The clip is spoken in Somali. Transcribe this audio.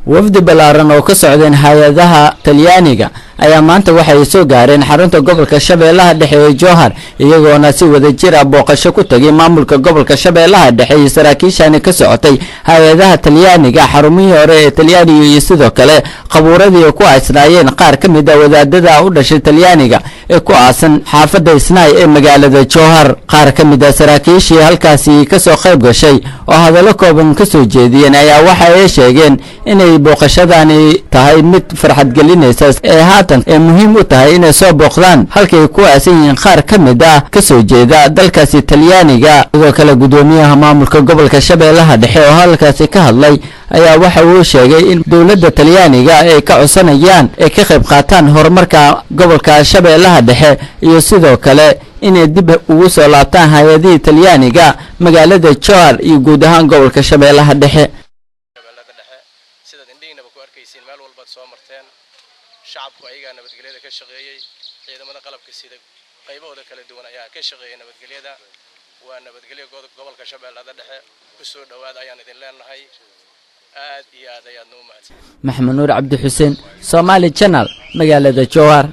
Wafdi ballaaran oo ka socdeen hay-adaha Talyaaniga ayaa maanta waxay soo gaareen xarunta gobolka Shabeellaha Dhexe ee Jowhar, iyagoona si wadajir ah booqasho ku tagay maamulka gobolka Shabeellaha Dhexe iyo saraakiishani ka socotay hay-adaha Talyaaniga xarumihii hore ee Talyaaniga iyo sidoo kale qabuuradii ku aasnaayeen qaar ka mid ah wadaadada u dhashay Talyaaniga ee ku aasan xaafadda Isnaay ee magaalada Jowhar. Qaar ka mid ah saraakiishii halkaasi kasoo qayb gashay oo hadallo kooban kasoo jeediyeen ayaa waxa ay sheegeen inay booqashadani tahay mid farxad gelinaysa ee haatan ee muhiim u tahay inay soo booqdaan halkay ku aasan yihiin qaar ka mid ah kasoo jeeda dalkaasi Talyaaniga. Sidoo kale, guddoomiyaha maamulka gobolka Shabeellaha Dhexe oo halkaasi ka hadlay ayaa waxa uu sheegay in dowladda Talyaaniga ay ka codsanayaan ay ka qayb qaataan horumarka gobolka Shabeellaha Dhexe iyo sidoo kale inay dib ugu soo laabtaan hay-adihii Talyaaniga magaalada Jowhar iyo guud ahaan gobolka Shabeellaha Dhexe. Shabeellada Dhexe, sidaad indhihiinaba ku arkaysiin, meel walbaad soo marteen, shacabku ayagaa nabadgelyada ka shaqeeyey. Ciidamada qalabka sida qaybahooda kala duwan ayaa ka shaqeeyay nabadgelyada. Waa nabadgelyo gobolka Shabeellada Dhexe. Ku soo dhowaada ayaan idin leenahay. Aad iyo aad ayaadna u mahadsan. Maxamed Nuur Cabdi Xuseen, Somaali Channel, magaalada Jowhar.